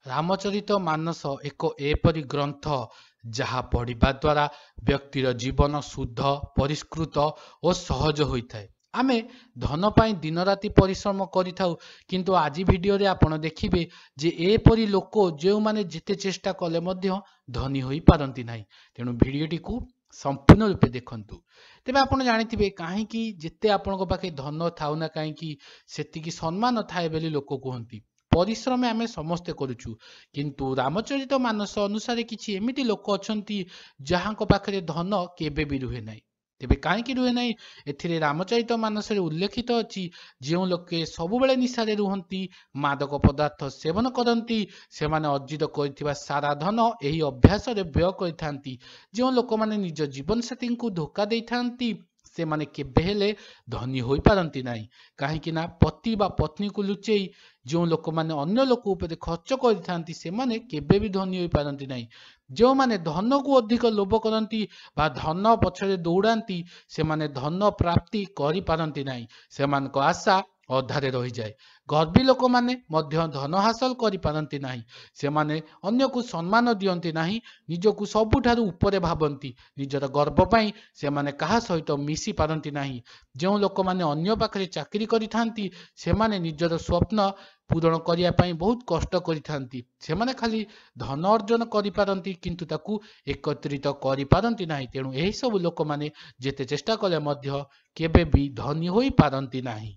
ରାମଚରିତ ମାନସ ଏକ ଏପରି ଗ୍ରନ୍ଥ ଯାହା ପଢ଼ିବା ଦ୍ୱାରା ବ୍ୟକ୍ତିର ଜୀବନ ଶୁଦ୍ଧ, ପରିଷ୍କୃତ ଓ ସହଜ ହୋଇଥାଏ। ଆମେ ଧନ ପାଇଁ ଦିନରାତି ପରିଶ୍ରମ କରିଥାଉ, କିନ୍ତୁ ଆଜି ଭିଡ଼ିଓରେ ଆପଣ ଦେଖିବେ ଯେ ଏପରି ଲୋକ ଯେଉଁମାନେ ଯେତେ ଚେଷ୍ଟା କଲେ ମଧ୍ୟ ଧନୀ ହୋଇପାରନ୍ତି ନାହିଁ। ତେଣୁ ଭିଡ଼ିଓଟିକୁ ସମ୍ପୂର୍ଣ୍ଣ ରୂପେ ଦେଖନ୍ତୁ। ତେବେ ଆପଣ ଜାଣିଥିବେ କାହିଁକି ଯେତେ ଆପଣଙ୍କ ପାଖେ ଧନ ଥାଉ ନା କାହିଁକି ସେତିକି ସମ୍ମାନ ଥାଏ ବୋଲି ଲୋକ କୁହନ୍ତି। ପରିଶ୍ରମ ଆମେ ସମସ୍ତେ କରୁଛୁ, କିନ୍ତୁ ରାମଚରିତ ମାନସ ଅନୁସାରେ କିଛି ଏମିତି ଲୋକ ଅଛନ୍ତି ଯାହାଙ୍କ ପାଖରେ ଧନ କେବେ ବି ରୁହେ ନାହିଁ। ତେବେ କାହିଁକି ରୁହେ ନାହିଁ? ଏଥିରେ ରାମଚରିତ ମାନସରେ ଉଲ୍ଲେଖିତ ଅଛି, ଯେଉଁ ଲୋକେ ସବୁବେଳେ ନିଶାରେ ରୁହନ୍ତି, ମାଦକ ପଦାର୍ଥ ସେବନ କରନ୍ତି, ସେମାନେ ଅର୍ଜିତ କରିଥିବା ସାରା ଧନ ଏହି ଅଭ୍ୟାସରେ ବ୍ୟୟ କରିଥାନ୍ତି। ଯେଉଁ ଲୋକମାନେ ନିଜ ଜୀବନସାଥୀଙ୍କୁ ଧୋକା ଦେଇଥାନ୍ତି ସେମାନେ କେବେ ହେଲେ ଧନୀ ହୋଇପାରନ୍ତି ନାହିଁ, କାହିଁକି ନା ପତି ବା ପତ୍ନୀକୁ ଲୁଚେଇ ଯେଉଁ ଲୋକମାନେ ଅନ୍ୟ ଲୋକ ଉପରେ ଖର୍ଚ୍ଚ କରିଥାନ୍ତି ସେମାନେ କେବେ ବି ଧନୀ ହୋଇପାରନ୍ତି ନାହିଁ। ଯେଉଁମାନେ ଧନକୁ ଅଧିକ ଲୋଭ କରନ୍ତି ବା ଧନ ପଛରେ ଦୌଡ଼ାନ୍ତି ସେମାନେ ଧନ ପ୍ରାପ୍ତି କରିପାରନ୍ତି ନାହିଁ, ସେମାନଙ୍କ ଆଶା ଅଧାରେ ରହିଯାଏ। ଗର୍ବୀ ଲୋକମାନେ ମଧ୍ୟ ଧନ ହାସଲ କରିପାରନ୍ତି ନାହିଁ। ସେମାନେ ଅନ୍ୟକୁ ସମ୍ମାନ ଦିଅନ୍ତି ନାହିଁ, ନିଜକୁ ସବୁଠାରୁ ଉପରେ ଭାବନ୍ତି। ନିଜର ଗର୍ବ ପାଇଁ ସେମାନେ କାହା ସହିତ ମିଶି ପାରନ୍ତି ନାହିଁ। ଯେଉଁ ଲୋକମାନେ ଅନ୍ୟ ପାଖରେ ଚାକିରି କରିଥାନ୍ତି ସେମାନେ ନିଜର ସ୍ୱପ୍ନ ପୂରଣ କରିବା ପାଇଁ ବହୁତ କଷ୍ଟ କରିଥାନ୍ତି। ସେମାନେ ଖାଲି ଧନ ଅର୍ଜନ କରିପାରନ୍ତି, କିନ୍ତୁ ତାକୁ ଏକତ୍ରିତ କରିପାରନ୍ତି ନାହିଁ। ତେଣୁ ଏହିସବୁ ଲୋକମାନେ ଯେତେ ଚେଷ୍ଟା କଲେ ମଧ୍ୟ କେବେ ବି ଧନୀ ହୋଇପାରନ୍ତି ନାହିଁ।